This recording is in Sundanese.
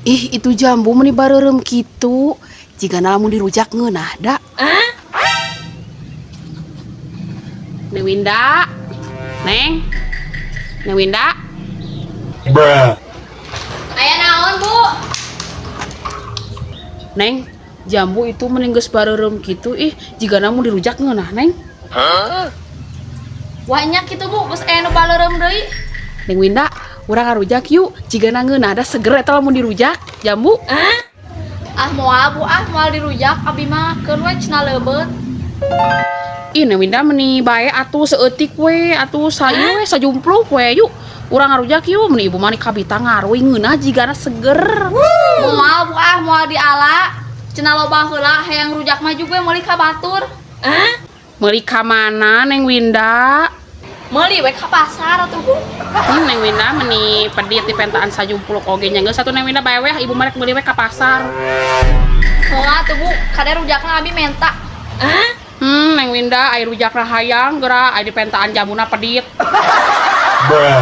Ih, itu jambu meni bareureum kitu. Jigana lamun dirujak ngeunah da. Neng Winda. Neng. Neng Winda. Bruh. Aya naon, Bu? Neng, jambu itu meni geus bareureum kitu ih, jigana mun dirujak ngeunah, Neng. Wah, nya kitu, Bu, geus aya nu baleureum deui. Neng Winda, urang ngarujak yuk. Jigana ngeunah da, seger eta lamun dirujak jambu. Ah, moal, Bu, ah, moal dirujak abi mah, keun we cenah leubeut. Ih, Neng Winda meni bae atuh, saeutik we atuh, sayu we, sajumpluk we, yuk. Urang ngarujak yuk, meni ibu mah kabita ngaruy, ngeunah jigana seger. Moal, Bu, ah, moal diala. Cenah loba heula, hayang rujak mah juga meuli ka batur. Meuli ka mana, Neng Winda? Meuli we ka pasar atuh, Bu. Neng Winda meni pedit dipentaan sajumpluk oge nya, geus atuh Neng Winda bae we, ibu mah rek meuli we ka pasar. Moal atuh, Bu, kade rujakna abi menta. Neng Winda ai rujak hayang geura, ai dipentaan jambuna pedit. Bruh.